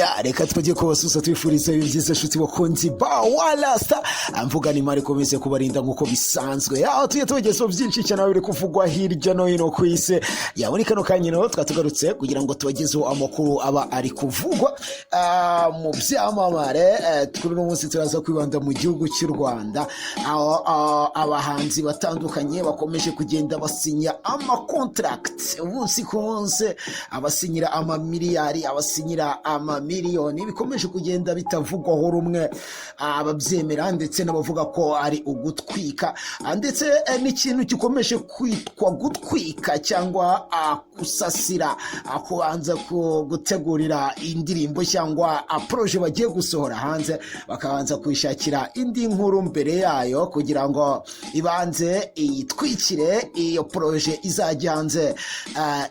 Ya, reka twajye kubasusa, twifuriza ibihe byiza, nshuti bakunzi ba Warasta. Mvuga ni Imana ikomeze kubarinda nk'uko bisanzwe, aho tujya tubagezaho byinshi cyane biri kuvugwa hirya no hino ku isi. Ya, muri kano kanya rero twatugarutse kugira ngo tubagezeho amakuru aba ari kuvugwa mu byamamare. Kuri uno munsi turaza kwibanda mu gihugu cy'u Rwanda, aho abahanzi batandukanye bakomeje kugenda basinya amakontragiti umunsi ku munsi, abasinyira amamiliyari, abasinyira amamiliyoni, bikomeje kugenda bitavugwaho rumwe, ababyemera ndetse n'abavuga ko ari ugutwika. Ndetse n'ikintu gikomeje kwitwa gutwika cyangwa gusasira, kubanza gutegurira indirimbo cyangwa projet bagiye gusohora hanze, bakabanza kuyishakira indi nkuru mbere yayo kugira ngo ibanze iyitwikire, iyo projet izajya hanze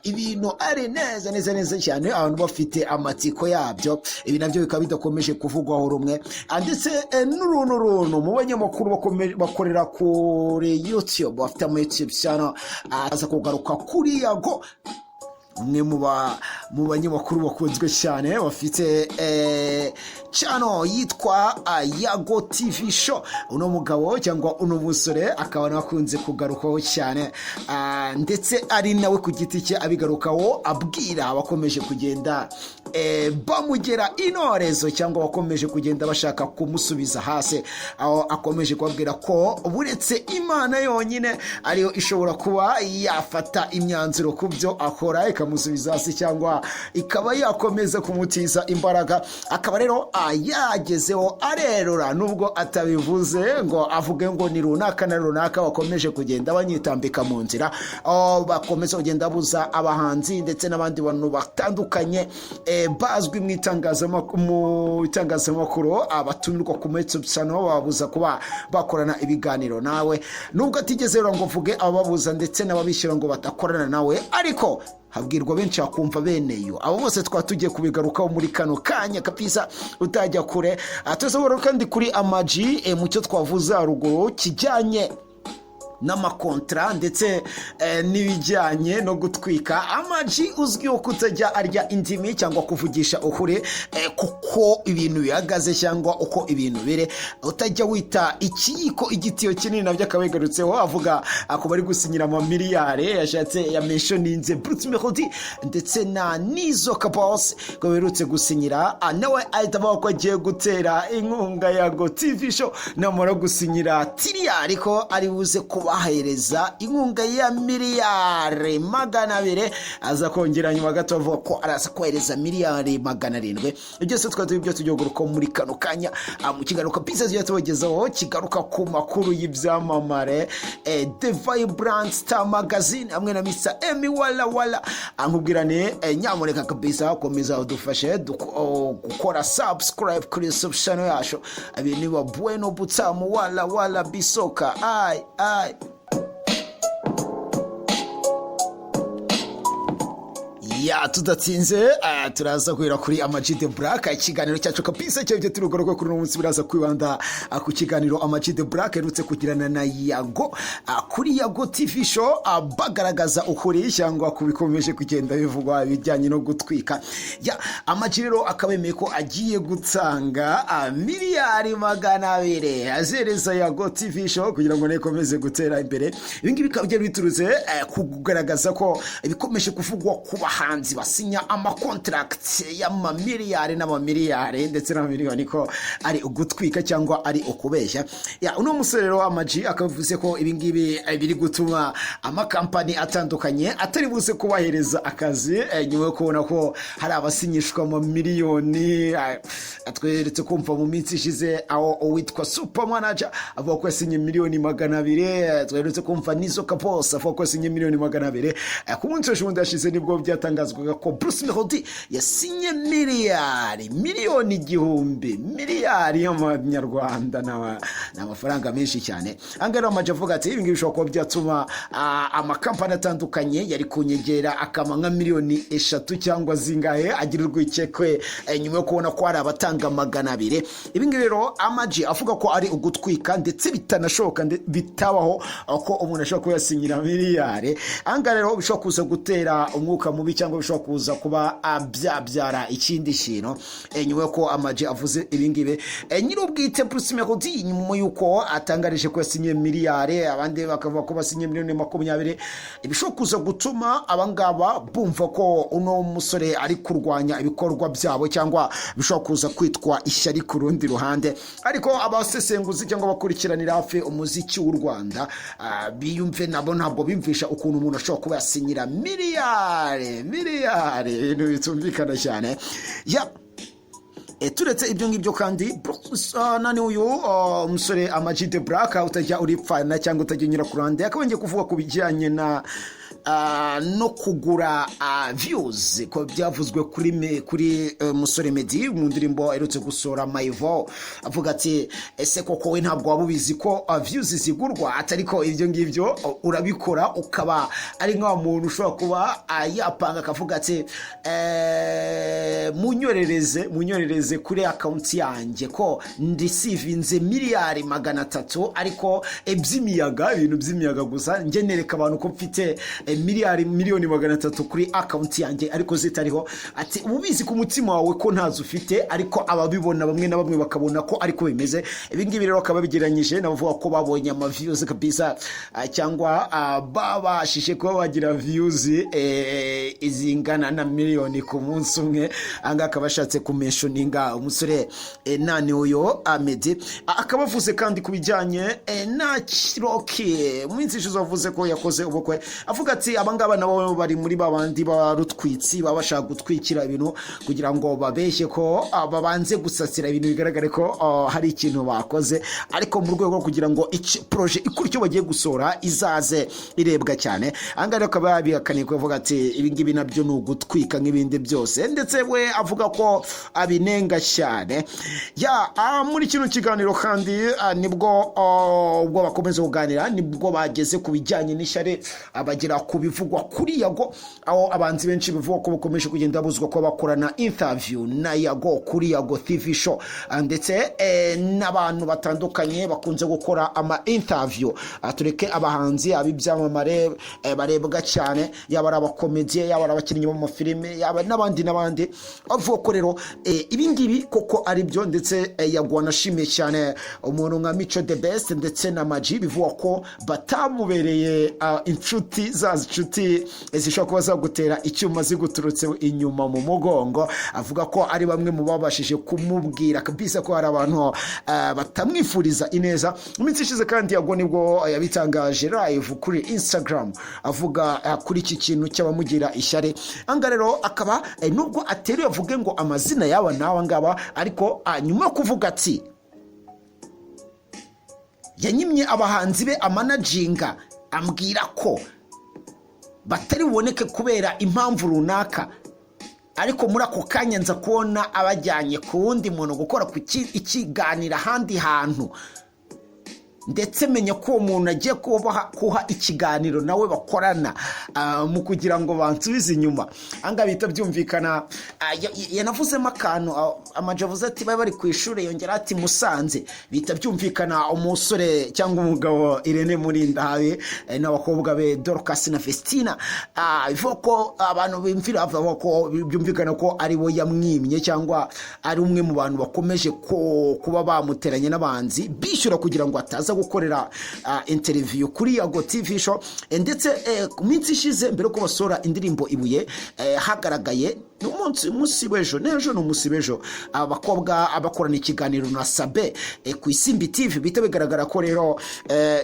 ibintu ari neza neza neza cyane, abantu bafite amatsiko yabyo. Ibi nabyo bikaba bidakomeje kuvugwaho rumwe. Ndetse n'uruntu runtu mu banyamakuru bakorera kuri YouTube, bafite ama YouTube channel, aza kugaruka kuri Yago, umwe mu banyamakuru bakunzwe cyane bafite channel yitwa Yago TV Show. Uno mugabo cyangwa uno musore akaba nakunze kugarukaho cyane, ndetse ari nawe ku giti cye abigarukaho, abwira abakomeje kugenda bamugera inorezo cyangwa bakomeje kugenda bashaka kumusubiza hasi, aho akomeje kubabwira ko buretse Imana yonyine ariyo ishobora kuba yafata imyanzuro ku byo akora, ikamusubiza hasi cyangwa ikaba yakomeza kumutiza imbaraga. Akaba rero yagezeho arerura, nubwo atabivuze ngo avuge ngo ni runaka na runaka bakomeje kugenda banyitambika mu nzira, aho bakomeza kugenda buza abahanzi ndetse n'abandi bantu batandukanye bazwi mu itangazamakuru, abatumirwa ku YouTube channel, bababuza kuba bakorana ibiganiro nawe, nubwo atigeze rero ngo mvuge abababuza ndetse n'ababishyura ngo badakorana nawe, ariko habwirwa benshi hakumva beneyo. Abo bose twaba tugiye kubigarukaho muri kano kanya kabisa, utajya kure. Tuzabona kandi kuri Ama G mu cyo twavuze haruguru kijyanye n'amakontra ndetse n'ibijyanye no gutwika. Ama G uzwiho kutajya arya indimi cyangwa kuvugisha ukuri kuko ibintu bihagaze cyangwa uko ibintu biri, utajya wita ikiyiko igitiyo kinini, nabyo akaba yagarutseho avuga ako bari gusinyira amamiliyari. Yashatse yamentioninze Bruce Melody ndetse na Nizo Kabos ko baherutse gusinyira. Nawe ahita avuga ko agiye gutera inkunga ya Yago TV Show namara gusinyira tiriyari, ko ari buze kubahereza inkunga ya miliyari 200, aza kongera nyuma gato avuga ko araza kohereza miliyari 700. Byose twari turi byo tugiye kugaruka muri kano kanya mu kiganiro kabisa tugiye tubagezaho kigaruka ku makuru y'ibyamamare, The Vibrant Star Magazine hamwe na Mr Emi Wala Wala. Nkubwirane nyamuneka kabisa komeza udufashe gukora subscribe kuri YouTube channel yacu. Ibintu biba bueno butamu wala wala bisoka ai ai. Ya, tudatsinze, turaza guhera kuri Ama G The Black. Ikiganiro cyacu kabisa cyo turugaruka kuri uno munsi biraza kwibanda ku kiganiro Ama G The Black aherutse kugirana na Yago kuri Yago TV Show, bagaragaza ukuri cyangwa kubikomeje kugenda bivugwa ibijyanye no gutwika. Ya, Ama G rero akaba yemeye ko agiye gutanga miliyari 200 azereza Yago TV Show kugira ngo ikomeze gutera imbere. Ibi ngibi bikaba byari biturutse ku kugaragaza ko ibikomeje kuvugwa ku bahanzi basinya amakontragiti y'amamiliyari n'amamiliyari ndetse n'amamiliyoni ko ari ugutwika cyangwa ari ukubeshya. Ya, uno musore rero Ama G akaba avuze ko ibi ngibi biri gutuma amakampani atandukanye atari buze kubahereza akazi, nyuma yo kubona ko hari abasinyishwa amamiliyoni. Tweretse kumva mu minsi ishize aho uwitwa Super Manager avuga ko yasinye miliyoni 200. Tweretse kumva Nizo Kabos avuga ko yasinye miliyoni 200. Ku munsi w'ejo bundi hashize nibwo byatangazwaga ko Bruce Melody yasinye miliyari, miliyoni 1000, miliyari y'amanyarwanda. Ni amafaranga menshi cyane. Ahangaha rero Ama G avuga ati ibi ngibi bishobora kuba byatuma amakampani atandukanye yari kunyegera akama nka miliyoni 3 cyangwa zingahe agira urwikekwe, nyuma yo kubona ko hari abatanga 200. Ibi ngibi rero Ama G avuga ko ari ugutwika ndetse bitanashoboka, bitabaho ko umuntu ashobora kuba yasinyira miliyari. Ahangaha rero bishobora kuza gutera umwuka mubi. cyangwa bishobora kuza kuba byabyara ikindi kintu. Nyuma yuko Ama G avuze ibingibi, nyir'ubwite Bruce Melody, nyuma yuko atangarije ko yasinye miliyari, abandi bakavuga ko basinye miliyoni 20, ibishobora kuza gutuma abangaba bumva ko uno musore ari kurwanya ibikorwa byabo, cyangwa bishobora kuza kwitwa ishyari ku rundi ruhande. Ariko abasesenguzi cyangwa abakurikiranira hafi umuziki w'u Rwanda, biyumve nabo ntabwo bimvisha ukuntu umuntu ashobora kuba yasinyira miliyari miliyari, ibintu bitumvikana cyane ya. Turetse ibyo ngibyo kandi, nani uyu umusore Ama G The Black, utajya uripfana cyangwa utajya unyura ku ruhande, akaba yongeye kuvuga ku bijyanye na no kugura views, ko byavuzwe kuri musore Meddy mu ndirimbo aherutse gusohora Mayivo, avuga ati: "Ese koko we ntabwo waba ubizi ko views zigurwa?" Atari ko ibyo ngibyo urabikora ukaba ari nka muntu ushobora kuba yapanga akavuga ati: "Munyorereze, munyorereze kuri account yanjye ko ndisivinze miliyari 300, ariko by'imiyaga, ibintu by'imiyaga gusa, njye nereka abantu ko mfite miliyari miliyoni 300 kuri account yanjye ariko zitariho." Ati: "Uba ubizi ku mutima wawe ko ntazo ufite, ariko ababibona bamwe na bamwe bakabona ko ariko bimeze." Ibi ngibi rero bakaba bigereranyije n'abavuga ko babonye ama views kabisa, cyangwa babashije kuba bagira views zingana na miliyoni ku munsi umwe. Ahangaha akaba ashatse kumentioninga umusore nani uyo Meddy. Akaba avuze kandi ku bijyanye na Rocky, mu minsi ishize wavuze ko yakoze ubukwe, avuga ati: "Abangaba nabo bari muri babandi barutwitsi, baba bashaka gutwikira ibintu kugira ngo babeshye ko babanze gusasira ibintu, bigaragare ko hari ikintu bakoze, ariko mu rwego rwo kugira ngo projet ikuru icyo bagiye gusohora izaze irebwa cyane." Ahangaha rero akaba yabihakaniye, kuvuga ati: "Ibingibi nabyo ni ugutwika nk'ibindi byose", ndetse we avuga ko abinenga cyane. Ya, muri kino kiganiro kandi nibwo ubwo bakomeza kuganira, nibwo bageze ku bijyanye n'ishyari, bagera ku bivugwa kuri Yago, aho abanzi benshi bivuga ko bakomeje kugenda buzwa ko bakorana interview na Yago kuri Yago TV Show, ndetse n'abantu batandukanye bakunze gukora ama interview. Tureke abahanzi, ab'ibyamamare barebwa cyane, yaba ari abakomediye, yaba ari abakinnyi b'amafilime, yaba n'abandi n'abandi, avuga ko rero ibi ngibi koko ari byo. Ndetse Yago anashimiye cyane umuntu nka Mico The Best ndetse na Maji, bivugwa ko batamubereye inshuti, za nshuti zishobora kuba zagutera icyuma ziguturutse inyuma mu mugongo. Avuga ko ari bamwe mu babashije kumubwira kabisa ko hari abantu batamwifuriza ineza. Mu minsi ishize kandi Yago nibwo yabitangaje live kuri Instagram, avuga kuri iki kintu cy'abamugira ishyari. Ahangaha rero akaba nubwo ateruye avuge ngo amazina y'aba n'aba ngaba, ariko nyuma yo kuvuga ati yanyimye abahanzi be amanajinga, ambwira ko batari buboneke kubera impamvu runaka, ariko muri ako kanya nza kubona abajyanye ku wundi muntu gukora ku ikiganiro ahandi hantu, ndetse menya ko uwo muntu agiye kuha ikiganiro nawe bakorana mu kugira ngo bansubize inyuma. Ahangaha bihita byumvikana. Yanavuzemo akantu, Ama G avuze ati bari bari ku ishuri, yongera ati Musanze, bihita byumvikana umusore cyangwa umugabo Irene Murindahabi n'abakobwa be Dorcas na Festina. Bivuga ko abantu bimvira bavuga ko byumvikana ko ari bo yamwimye, cyangwa ari umwe mu bantu bakomeje kuba bamuteranye n'abanzi bishyura kugira ngo ataza gukorera interview kuri Yago TV Show. Ndetse ku minsi ishize, mbere yuko basohora indirimbo Ibuye, hagaragaye ni umunsi w'ejo n'ejo, ni umunsi w'ejo, abakobwa bakorana ikiganiro na Sabe ku Isimbi TV, bihita bigaragara ko rero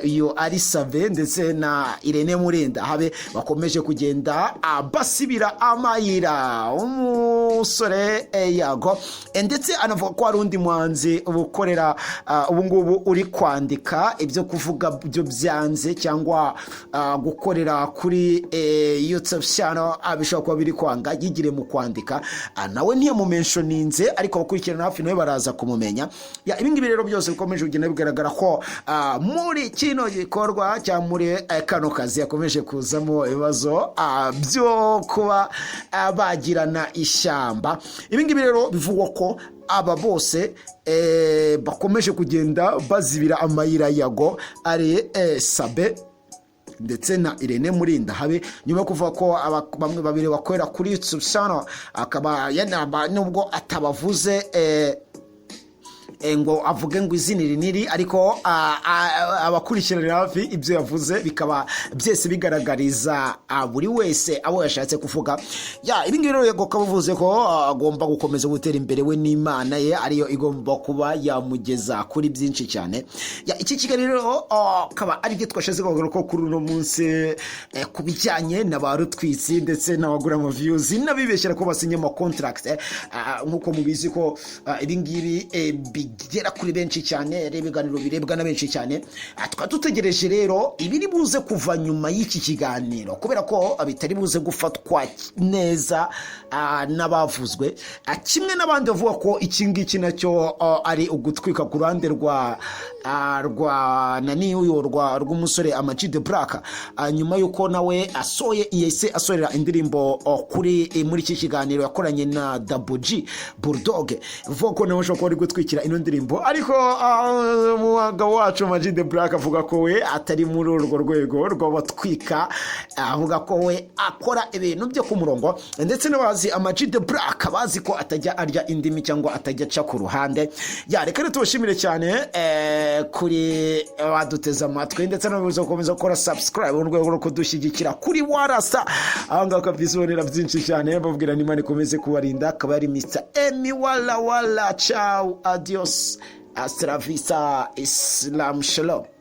iyo ari Sabe ndetse na Irene Murinda habe bakomeje kugenda basibira amayira umusore Yago. Ndetse anavuga ko hari undi muhanzi ukorera ubu ngubu uri kwandika ibyo kuvuga byo byanze, cyangwa gukorera kuri YouTube channel bishobora kuba biri kwanga, yigire mu kwandika. Nawe ntiyamumentioninze, ariko abakurikirana hafi nawe baraza kumumenya. Ya, ibi ngibi rero byose bikomeje kugenda bigaragara ko muri kino gikorwa cyangwa muri kano kazi yakomeje kuzamo ibibazo byo kuba bagirana ishyamba. Ibi ngibi rero bivugwa ko aba bose bakomeje kugenda bazibira amayira Yago ari Sabe. ndetse na Irene Murindahabi, nyuma yo kuvuga ko bamwe babiri bakorera kuri YouTube channel, akaba yanaba nubwo atabavuze ngo avuge ngo izina iri n'iri, ariko abakurikiranira hafi ibyo yavuze bikaba byose bigaragariza buri wese abo yashatse kuvuga. Ya, ibi ngibi rero Yago akaba avuze ko agomba gukomeza gutera imbere, we n'Imana ye ariyo igomba kuba yamugeza kuri byinshi cyane. Ya, iki kiganiro akaba ari byo twashatse kugaruka ko kuri uno munsi ku bijyanye na ba rutwitsi ndetse n'abagura ama views n'abibeshyera ko basinye ama contract, nk'uko mubizi ko ibi ngibi bigera kuri benshi cyane, ari ibiganiro birebwa na benshi cyane. Tukaba dutegereje rero ibiri buze kuva nyuma y'iki kiganiro, kubera ko bitari buze gufatwa neza n'abavuzwe, kimwe n'abandi bavuga ko iki ngiki nacyo ari ugutwika ku ruhande rwa nani uyu rw'umusore Ama G The Black, nyuma y'uko nawe asoye yahise asorera indirimbo kuri muri iki kiganiro yakoranye na Double G Bulldog, vuga ko nawe ushobora kuba ari gutwikira ino ndirimbo. Ariko umugabo wacu Ama G The Black avuga ko we atari muri urwo rwego rw'abatwika, avuga ko we akora ibintu byo ku murongo, ndetse n'abazi Ama G The Black bazi ko atajya arya indimi cyangwa atajya aca ku ruhande. Ya, reka rero tubashimire cyane kuri baduteze amatwi, ndetse n'ababuze gukomeza gukora subscribe mu rwego rwo kudushyigikira kuri warasa aho ngaho kabisa, ubonera byinshi cyane. Babwira n'Imana ikomeze kubarinda. Akaba ari Mr Emi Wala Wala. Ciao, adios, hasta la vista, islam, shalom.